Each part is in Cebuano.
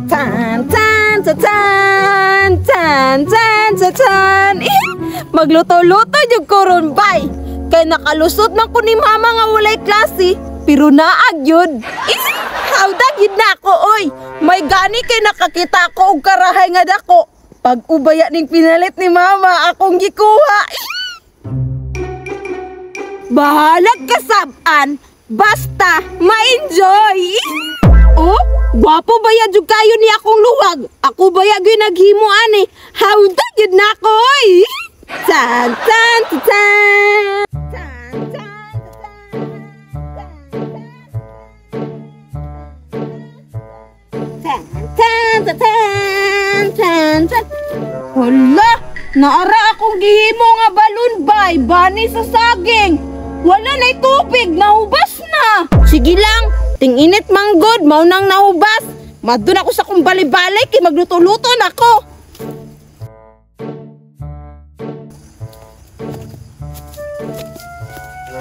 Tan tan tan tan tan tan tan tan. Magluto-luto jud ko ron bay. Kay nakalusot man ko ni mama nga walay klase, pero naag yun. Hawdag yun na ako, oy. May gani kay nakakita ko og karahay nga dako. Pag ubaya ning pinalit ni mama, akong gikuha. Bahalag kasab-an, basta ma-enjoy. Oh, gwapo ba ya jud kayo ni akong luwag? Ako ba ya gyud naghimo ani? Hawdag yun na ako, oy. Tan tan tan tan. Tan tan tan tan tan tan tan tan. Hala, naara akong gihimo nga balon bay, bani sa saging. Wala na'y tubig, nahubas na. Sige lang, ting-init manggod, mao nang nahubas. Madun ako sa kong balay-balay kay magluto-luto na ako.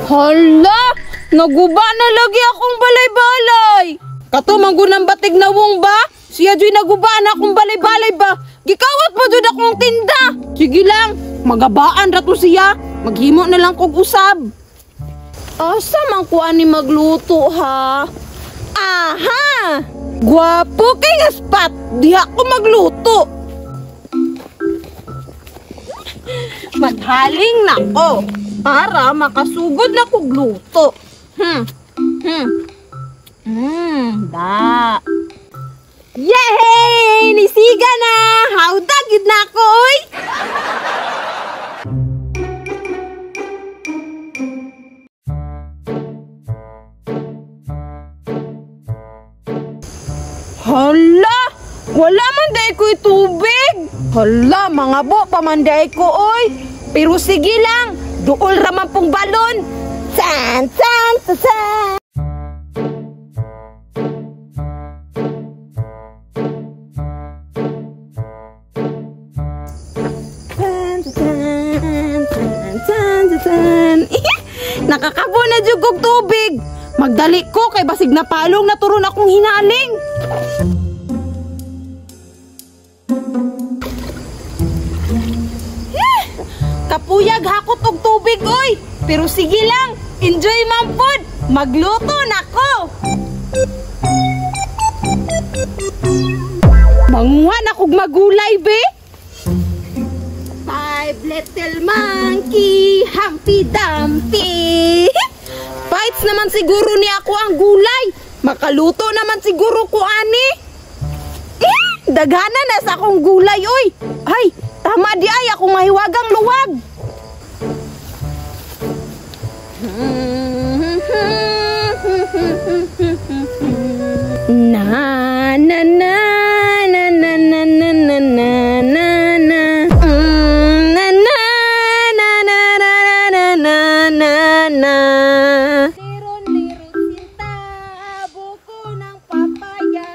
Hala, naguba na lagi akong balay-balay. Kato manggunang batig na wong ba? Siya ju'y naguba na akong balay-balay ba? Gikawat mo jud akong tinda. Sige lang, magabaan ra to siya. Maghimo na lang kog usab. Asa man ko ani magluto ha? Aha! Gwapo kay nga spot. Diha ko magluto. Maghaling na ko para makasugod na kog luto. Da. Yay! Nisiga na! Hawdag yun na ako, oy! Hala! Wala man day ko'y tubig! Hala, mga bo, pamanday ko, oy! Pero sige lang, duol raman pong balon! Tan, tan, tan, tan! Tan, tan, tan, tan, tan. Nakakabo na jud kog tubig. Magdali ko kay basig na palong naturon akong hinaling. Kapuyag hakot og tubig oy. Pero sige lang, enjoy man pud. Magluto na ko. Manguha na kog magulay be. Five little monkey, Humpty Dumpty. Bites naman siguro ni ako ang gulay. Makaluto naman siguro ko ani. Daghana na sa akong gulay oy. Ay, tama di ay akong mahiwagang luwag. Na na na na na na na na na na na. Na na na na na na na na. Liron liron sinta, buko ng papaya,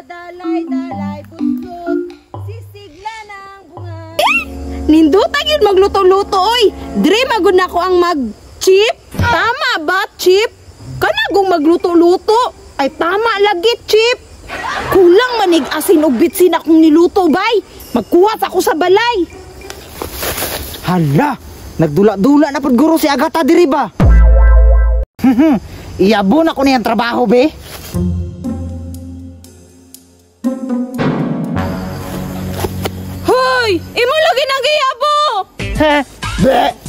dalay dalay buslot, sisigla ng bunga. Ninduta gyud magluto-luto oy. Dire magud na ko ang mag chip. Tama ba chip? Kanagong magluto-luto. Ay tama lagi chip. Kulang manig asin og bitsin akong niluto bay. Magkuha sa ako sa balay. Hala, nagdula-dula na pud guro si Agata diri ba? Iyabo na ko niyang trabaho be. Hoy, imo lagi nang giyabo. Be.